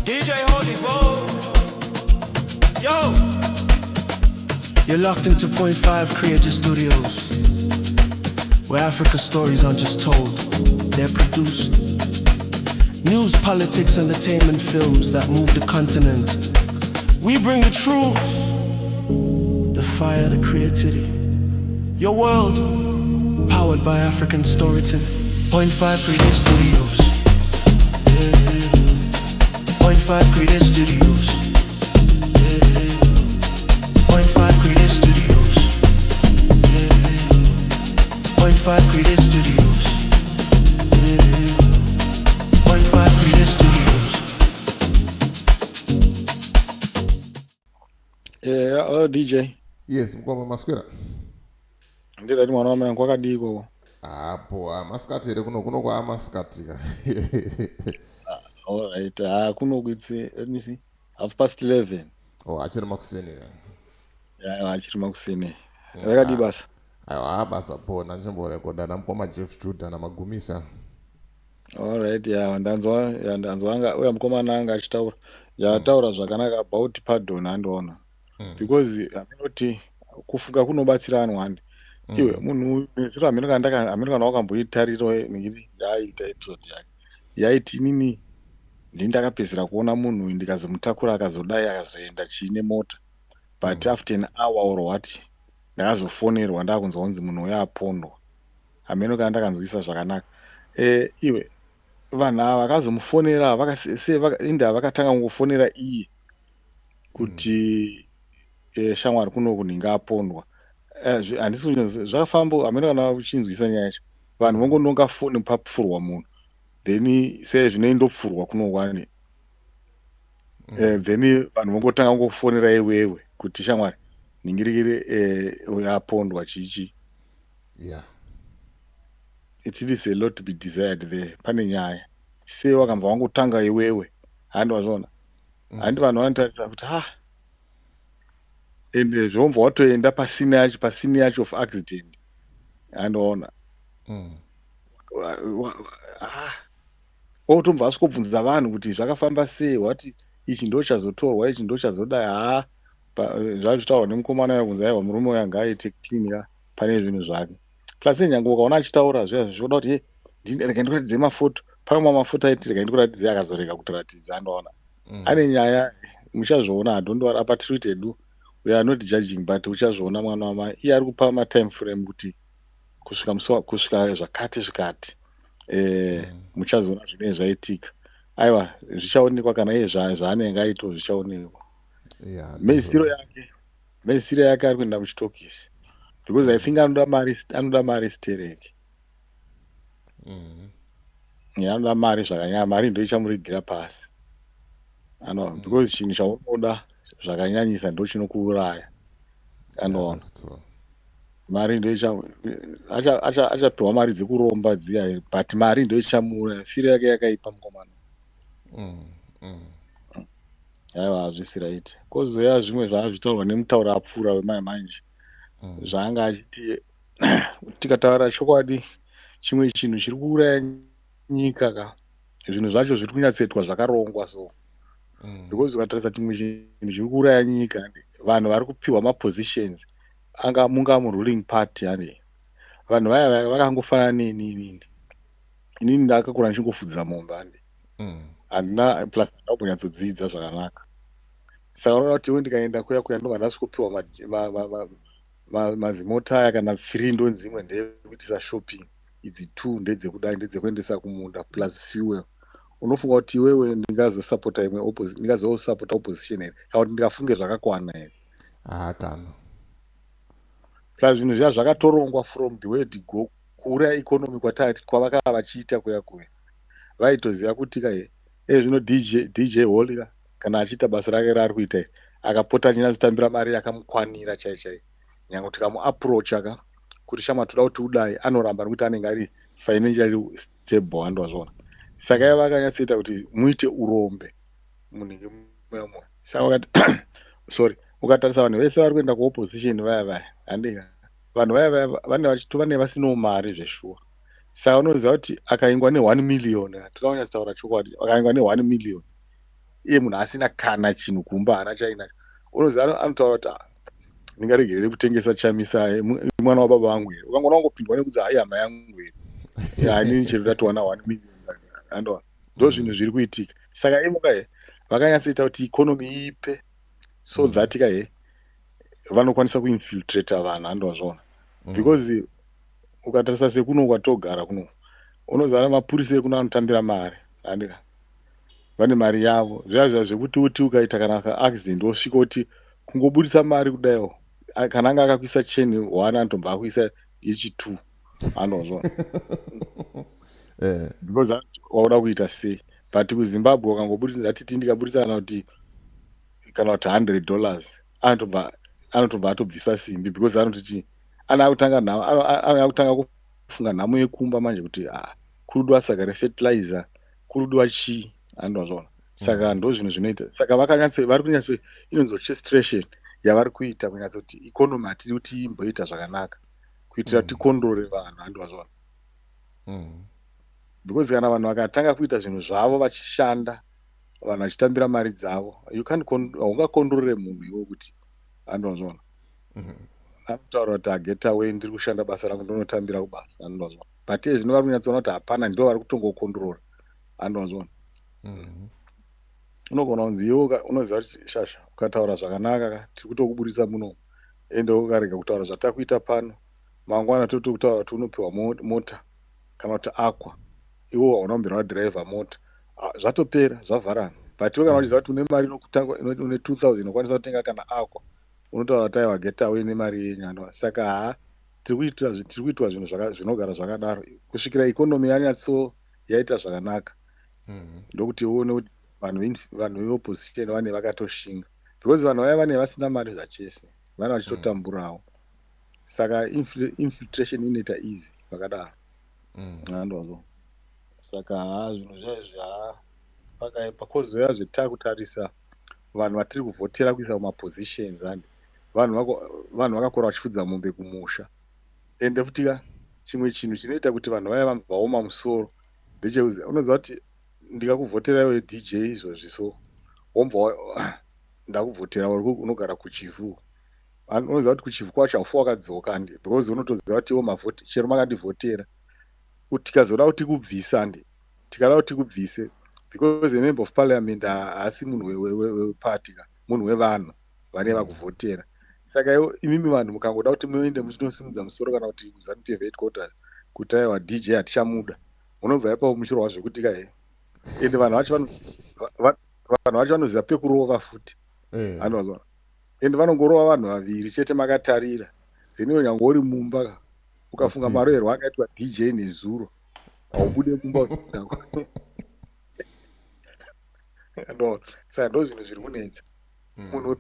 DJ Holy Bo. Yo! You're locked into Point 5 Creative Studios, where Africa stories aren't just told, they're produced. News, politics, entertainment films that move the continent. We bring the truth, the fire, the creativity. Your world, powered by African storytelling. Point 5 Creative Studios. Yeah. Point 5 Creative Studios. Yeah. Point 5 Creative Studios. Yeah. Point 5 Creative Studios. Yeah. Point 5 Creative Studios. Yeah, hello DJ. Yes, mukoma maswera. Ndidati mwana wamai wangu kwakadii ikoko? Apo masikati here kuno kuno kwaamasikati ka. All right. Ah, kuno it's let me see. 11:30. Oh, achiri makuseni ka. Yeah, achiri makuseni. Rakadii basa? Aiwa, ah, basa po ndachimborekoda namukoma Jeff Judah namagumisa. All right, yeah, ndanzwa yeah, ndanzwa anga uya mukomana anga achitaura. Yataura zvakanaka about pardon andiona. Because aminoti kufunga kunobatsira anhu handi. Iwe munhu uyu nezuro hameno kana ndaka hameno kana wakamboitarirawo nekuti yaaita episode yake. Yaiti inini ndini ndakapedzisira kuona munhu uyu ndikazomutakura akazodai akazoenda chii nemota. But after an hour or what ndakazofonerwa ndakunzwa kunzi munhu uyu apondwa. Hameno kana ndakanzwisa zvakanaka. Iwe vanhu ava vakazomufonera inda vakatanga kungofonera iye kuti shamwari kuno kunhinga apondwa. Handisi kunyatso zvakafamba hameno kana uchinzwisa nyaya yacho. Vanhu vongononga foni papfurwa munhu. Then sezvinei ndopfurwa kuno wani. Then vanhu vongotanga kungofonera iwewe kuti shamwari ningirikire uyu apondwa chichi. It is a lot to be desired there. Pane nyaya. Sei wakambva wangotanga iwewe? Handi wazviona? Handi vanhu vanotarira kuti ha ende zvobva watoenda pasina yacho pasina yacho of accident. Handiona. Ah. Otombva asvikobvunza vanhu kuti zvakafamba sei wati ichi ndo chazotorwa ichi ndo chazodai ha zvazvitaurwa nemukomana uya kunzi aiwa murume uyu anga aite clean ka pane zvinhu zvake plus nyange ukaona achitaura zviya zvoda kuti rega ndikuratidze mafoto pane mamwe mafoto aiti rega ndikuratidze akazorega kutiratidza andoona ane nyaya muchazviona hadondowara apa tiri kuita hedu we are not judging but uchazviona mwana wamai iye ari kupa matime frame kuti kusvika musi kusvika zvakati zvikati muchazoona zvinenge zvaitika aiwa zvichaonekwa kana iye zvaanenge aitwa zvichaonekwa mhedzisiro yake mhedzisiro yake ari kuenda muchitokisi because I think anoda mari anoda mari stereki. Yeah, anoda mari zvakanyanya mari ndo ichamurigira pasi ano because chinhu chaunoda zvakanyanyisa ndo chinokuuraya anoona. That's true. Mari ndo achapiwa mari dzekuromba dziya but mari ndo ichamuuraya firo yake yakaipa mukomana. Aiwa hazvisi right. Kozoya zvimwe zvaazvitaurwa nemutauro apfuura wemai manje zvaanga achiti tikataura chokwadi chimwe chinhu chiri kuuraya nyika ka zvinhu zvacho zviri kunyatsoitwa zvakarongwa so because ukatarisa chimwe chinhu chiri kuuraya nyika vanhu vari kupiwa mapositions anga munga muruling party hani vanhu vaya vaya vakangofanana neni inini inini ndakakura ndichingofudza mombe handi handina plus handina kumbonyatsodzidza zvakanaka saka unoona kuti iwe ndikaenda kuya kuya ndobva ndasvikopiwa mazimota aya kana 3 ndonzi imwe ndeyekuitisa shopping idzi 2 ndedzekudai ndedzekuendesa kumunda plus fuel unofunga kuti iwewe ndingazosapota imwe ndingazosapota opposition here kana kuti ndingafunge zvakakwana here? Ah, kana. Plus zvinhu zviya zvakatorongwa from the word go kuuraya economy kwatati kwavakava vachiita kuya kuya vaitoziva kuti ka zvino DJ Holly ka kana achiita basa rake raari kuita iri akapota achinyatsotambira mari yakamukwanira chai chai nyange tikamuapproacha ka kuti shama toda kuti udai anoramba nekuti anenge ari financially stable handwazvona saka ivo vakanyatsoita kuti muite urombe munenge muya muya saka vakati sorry ukatarisa vanhu vese vari kuenda kuopposition vaya vaya handika vanhu vaya vaya vane vachitova nevasinawo mari zveshuwa saka unoziva kuti akaingwa ne1 million toda kunyatsotaura chokwadi akaingwa ne1 million Iye munhu asina kana chinhu kumba, haana chainacho. Unoziva, anotaura kuti, "Ah, ndingaregerere kutengesa Chamisa, mwana wababa vangu here?" Ukangoona wangopindwa nekudzi, "Hai, hama yangu here?" Hanini chero tatowana 1 million, andoa ndo zvinhu zviri kuitika. Saka ivo kahe vakanyatsoita kuti economy ipe so that kahe vanokwanisa kuinfiltrata vanhu, handowazvaona? Because ukatarisa sekuno kwatogara kuno, unoziva mapurisa ekuno anotambira mari, handika? Vane mari yavo. Zviya zviya zvekuti uti ukaita kana kaaccident, wosvika kuti kungobudisa mari kudaiwo, kana anga akakuisa cheni one, anotobva akuisa ichi two, handowazvaona? Because wauda kuita sei? But kuZimbabwe ukangobudisa, ndatiti ndikabudisa kana kuti $100, anotobva atobvisa simbi, because anototi ana akutanga ana akutanga kufunga nhamo yekumba manje, kuti, ah, kuri kudiwa saka refertilizer, kuri kudiwa chii, handowazvaona? Saka ndo zvinhu zvinoita. Saka vakanyatso vari kunyatso inonzi orchestration yavari kuita kunyatsoti economy hatidi kuti imboita zvakanaka, kuitira kuti tikondore vanhu, handowazvaona? Because kana vanhu vakatanga kuita zvinhu zvavo, vachishanda, vanhu vachitambira mari dzavo, you can't haungakondorere munhu iwo kuti, handowazvaona? Anotaura kuti, "Aget away, ndiri kushanda basa rangu, ndonotambira kubasa," handowazvaona? But iye zvino vari kunyatsoona kuti hapana, ndo vari kutongokondorora, handowazvaona? Unogona kunzi iwe unoziva kuti, shasha, ukataura zvakanaka ka, tiri kutokuburitsa munomu. Ende ukarega kutaura zvatakuita pano, mangwana totokutaura kuti unopiwa mota kana kuti Aqua, iwo hauna kumbira wadhiraivha mota. Ah, zvatopera, zvavharana. But iwe kana uchiziva kuti une mari inokutangwa une 2000 inokwanisa kutenga kana Aqua, unotaura kuti, "Aiwa, get away nemari yenyu," anova. Saka haa, tiri kuitwa zvinhu zvinogara zvakadaro kusvikira economy yanyatso yaita zvakanaka. Ndokuti uone kuti vanhu veopposition vane vakatoshinga, because vanhu vaya vane vasina mari zvachese, vane vachitotamburawo. Saka infiltration inoita easy vakadaro. Handozvo. Saka haa, zvinhu zvaizvi, haa, pakaipa. Kozoya zvetakutarisa vanhu vatiri kuvhotera kuisa mumapositions, handi vanhu vakakura vachifudza mombe kumusha. Ende futi ka, chimwe chinhu chinoita kuti vanhu vaya vaoma musoro ndechekuzi, unoziva kuti ndikakuvhotera iwe DJ izvozvi, so wombva ndakuvhotera, unogara kuChivhu. Unoziva kuti kuChivhu kwacho haufi wakadzoka, handi? Because unotoziva kuti iwo mavhoti, chero makandivhotera, tikazoda kuti kubvisa, handi tikada kuti kubvise, because a member of parliament haasi munhu wepati ka, munhu wevanhu vane vakuvhotera. Saka iwo imimi vanhu mukangoda kuti muende muchinosimudza musoro kana kuti kuZANU PF headquarters kuti, "Aiwa, DJ hatichamuda," munobva ipapo muchirwa zvekuti kahe. Ende vanhu vacho vanoziva pekurova futi. Anozwa, ende vanongorova vanhu vaviri chete makatarira. Then iwe nyange uri mumba ka, ukafunga Utiza. Maroverwo akaitwa DJ nezuro, haubude mumba. Ndo saka ndo zvinhu zviri kunetsa. Munhu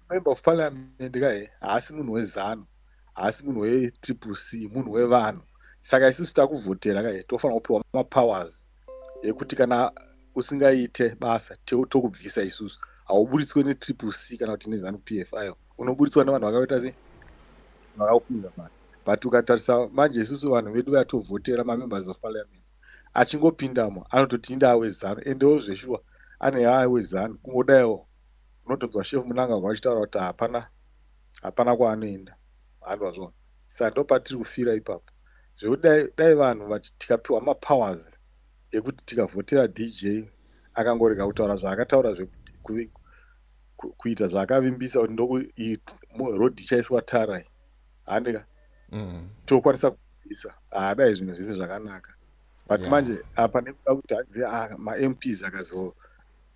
member of parliament kahe haasi munhu weZANU, haasi munhu weTriple C, munhu wevanhu. Saka isusu takuvhotera kahe, tofanira kupiwa mapowers ekuti kana usingaite basa, tokubvisa isusu. Hauburitswe neTriple C kana kuti neZANU PF, ayo unoburitswa nevanhu vakaita sei, vakakupinza basa. But ukatarisa manje, isusu vanhu vedu vatovhotera mamembers of parliament, achingopindamo anototi indawe ZANU. Endewo zveshuwa ane aweZANU. Kungodaiwo unotonzwa Shefu Mnangagwa vachitaura kuti hapana, hapana kwaanoenda, handwazvona? Saka ndo patiri kufira ipapo, zvekuti dai vanhu tikapiwa mapowers ekuti tikavhotera DJ, akangorega kutaura zvaakataura, kuita zvaakavimbisa kuti ndoku road ichaiswa tara, handika? Tokwanisa kubvisa. Haadai zvinhu zvese zvakanaka. But manje apa nekuda kuti hanzi, ah, maMPs akazo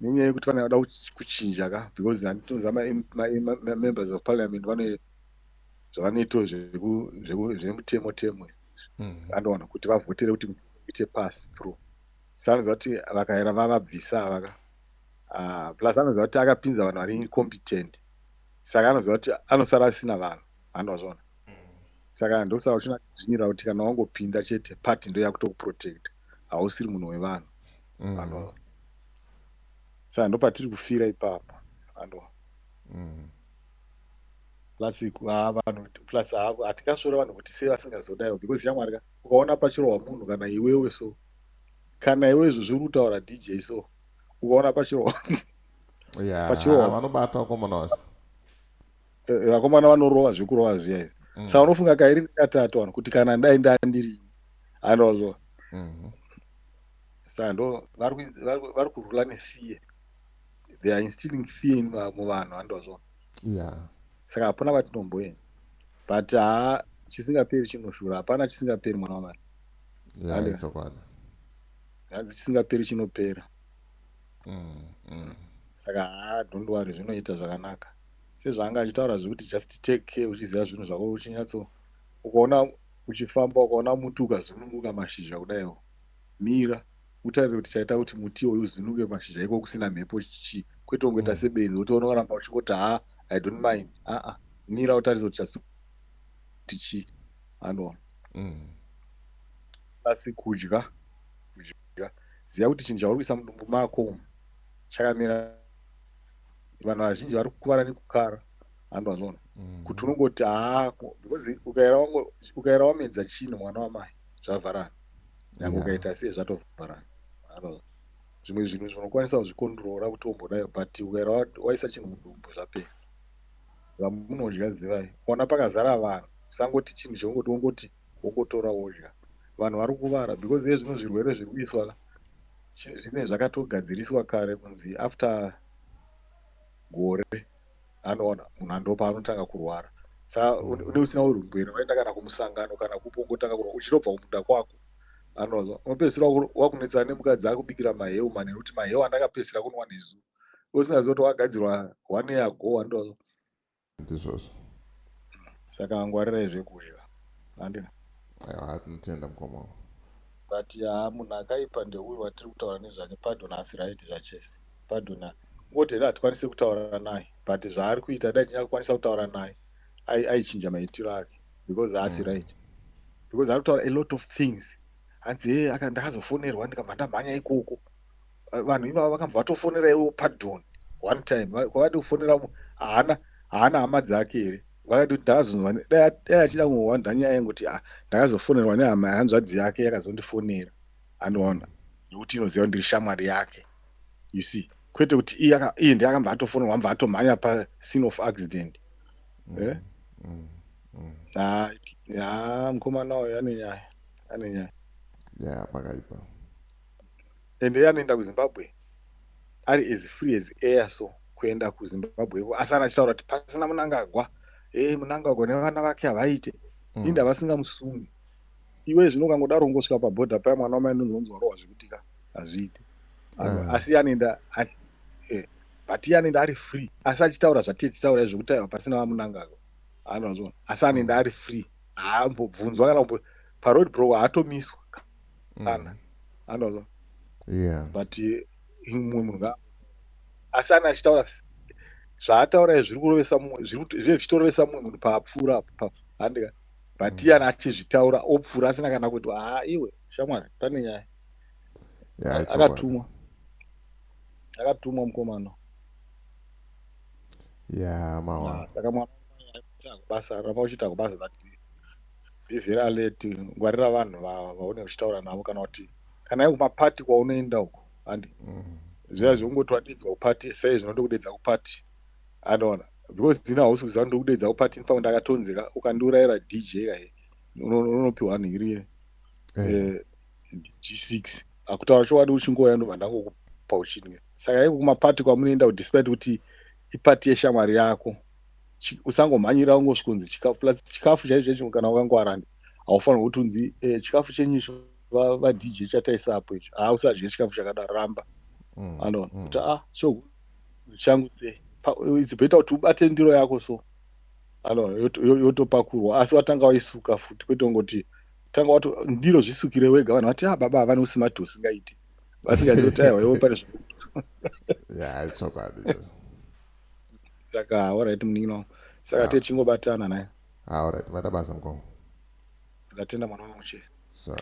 nenyaya yekuti vane vada kuchinja ka, because handitoziva mamembers of parliament vane zvavanoitawo zvemutemo temo, andowana kuti vavhotere kuti ite pass through. Sa anoziva kuti vakaera vavabvisa ava ka. Ah, plus anoziva kuti akapinza vanhu vari incompetent, saka anoziva kuti anosara asina vanhu, handwazvona? Saka ndosaka uchinadzvinyira kuti kana wangopinda chete, party ndo yakutokuprotecta, hausiri munhu wevanhu. Handwa? Saka ndopatiri kufira ipapo, handwa? Plus vanhu, plus hatingasvora vanhu kuti sei vasingazodaiwo, because shamwari ka, ukaona pachirohwa munhu, kana iwewe so, kana iwe izvo zviri kutaura DJ so, ukaona pachirohwa Yeah, Pachirohwa. Vanobata vakomana vacho. Vakomana vanorova zvekurova zviya izvi. Saka unofunga kairi nekatatu vanhu kuti kana dai ndandiri andozvo. Saka ndo vari kurula nefear. They are instilling fear in muvanhu, andozvo. Saka hapana vatinomboenda, but haa, chisingaperi chinoshura. Hapana chisingaperi, mwana wamai. Hande. Chokwadi. Hanzi chisingaperi chinopera. Saka haa, don't worry, zvinoita zvakanaka sezvaanga achitaura zvekuti just take care, uchiziva zvinhu zvako, uchinyatso ukaona uchifamba, ukaona muti ukazununguka mashizha kudaiwo, mira utarire kuti chaita kuti muti iwoyo uzununguke mashizha iko kusina mhepo chii, kwete kungoita sebenzi kuti unoramba uchingoti, "Ha, I don't mind." Aa, mira utarise kuti chasi kuti chii, anoona. Asi kudya, ziva kuti chinhu chauri kuisa mudumbu mako umu chakamira. Vanhu vazhinji vari kukuvara nekukara, handwazvona, kuti unongoti haa, because ukaera wamedza chinhu, mwana wamai, zvavharana. Nyange ukaita sei, zvatovharana. Handwazvona, zvimwe zvinhu zvinokwanisa kuzvicontrola kuti umbodai, but ukaera waisa chinhu mudumbu, zvapera. Zvamunodya zivai. Ukaona pakazara vanhu, usangoti chinhu cheungoti wongoti wongotora wodya. Vanhu vari kuvara because ezvino zvirwere zviri kuiswa zvinenge zvakatogadziriswa kare kunzi after gore, anoona munhu ando paanotanga kurwara. Saka une usina urwere, waenda kana kumusangano kana kupi, ungotanga kurwara uchitobva kumunda kwako, anozwa unopedzisira wakunetsana nemukadzi akubikira maheu manheru kuti maheu andakapedzisira kunwa nezuro, usingazivi kuti wagadzirwa one year ago, andozwa. Ndizvozvo. Saka ngwarirai zvekudya, handina. Aiwa, tinotenda, mukoma. But haa, munhu akaipa ndeuyu watiri kutaura nezvake, Pardon. Asi right zvachese, Pardon ngoti here hatikwanisi kutaura naye, but zvaari kuita, dai tinyakukwanisa kutaura naye, aichinja maitiro ake because haasi right, because ari kutaura a lot of things. Hanzi, "He, ndakazofonerwa ndikabva ndamhanya ikoko." Vanhu ivavo vakabva vatofonera iwo Pardon one time. Kwavadi kufonera, haana hama dzake here? Vakati ndakazonzwa dai achida kuhwanda nyaya yekuti, "Ah, ndakazofonerwa nehama yehanzvadzi yake yakazondifonera," anoona, nekuti inoziva kuti ndiri shamwari yake, you see, kwete kuti iye ndiye akambva atofonerwa, ambva atomhanya pascene of accident, eh? Ha, mukomana uyu ane nyaya, ane nyaya. Ya, pakaipa. Ende iye anoenda kuZimbabwe ari as free as air, so kuenda kuZimbabwe iko, asi ana achitaura kuti pasina Munangagwa, e Munangagwa nevana vake havaite. Inda vasingamusungi iwe zvino ukangodaro ungosvika pabhodha paya, mwana wamai, ndonzonzi warohwa zvekuti ka hazviiti. Asi iye anoenda asi, but iye anoenda ari free, asi achitaura zvatii tichitaura izvo kuti aiwa, pasina vaMunangagwa, anozvona, asi anoenda ari free, haambobvunzwa kana paroad block haatomiswa kana, anozwa. But mumwe munhu asi ane achitaura zvaataura izvi zviri kurovesa mumwe, zvinge zvichitorovesa mumwe munhu paapfuura apo, handika, but iye ana achizvitaura opfuura asina kana kuti, "Haa, iwe shamwari, pane nyaya." Ya, ichokwadi. Akatumwa, akatumwa mukomana. Ya, mawa. Saka mwana kubasa, ramba uchiita kubasa, but be very alert. Ngwarira vanhu vaunenge uchitaura navo, kana kuti kana iko kumapati kwaunoenda uko, handi zviya zvekungoti wadaidzwa kupati sei, zvinondokudedza kupati, anoona, because dzina hausi kuziva ndokudedza kupati pamwe ndakatonzeka ukandiurayira DJ kai, unopiwa nhirire G6 akutaura chokwadi, uchingouya ndobva ndangokupa uchinwe. Saka iko kumapati kwamunoenda, despite kuti ipati yeshamwari yako, usangomhanyira ungosvikonzi chikafu, plus chikafu chaicho chaicho, kana wakangwara haufanirwi kuti unzi, "Chikafu chenyu icho, vaDJ, chataisa apo icho." Haa, usadye chikafu chakadaro, ramba. Anoona kuti, "Ah, cho changu sei?" It's better kuti ubate ndiro yako, so anoona yotopakurwa, asi watanga waisuka futi, kwete kungoti tanga wato ndiro zvisukire wega, vanhu vati, "Ah, baba havana usimati usingaiti," vasingazivi kuti aiwa, iwe pane Ya, ichokwadi. Saka alright, munin'ina wangu, saka tichingobatana naye. Alright, maita basa, mukoma. Ndatenda, mwana wangu che. So.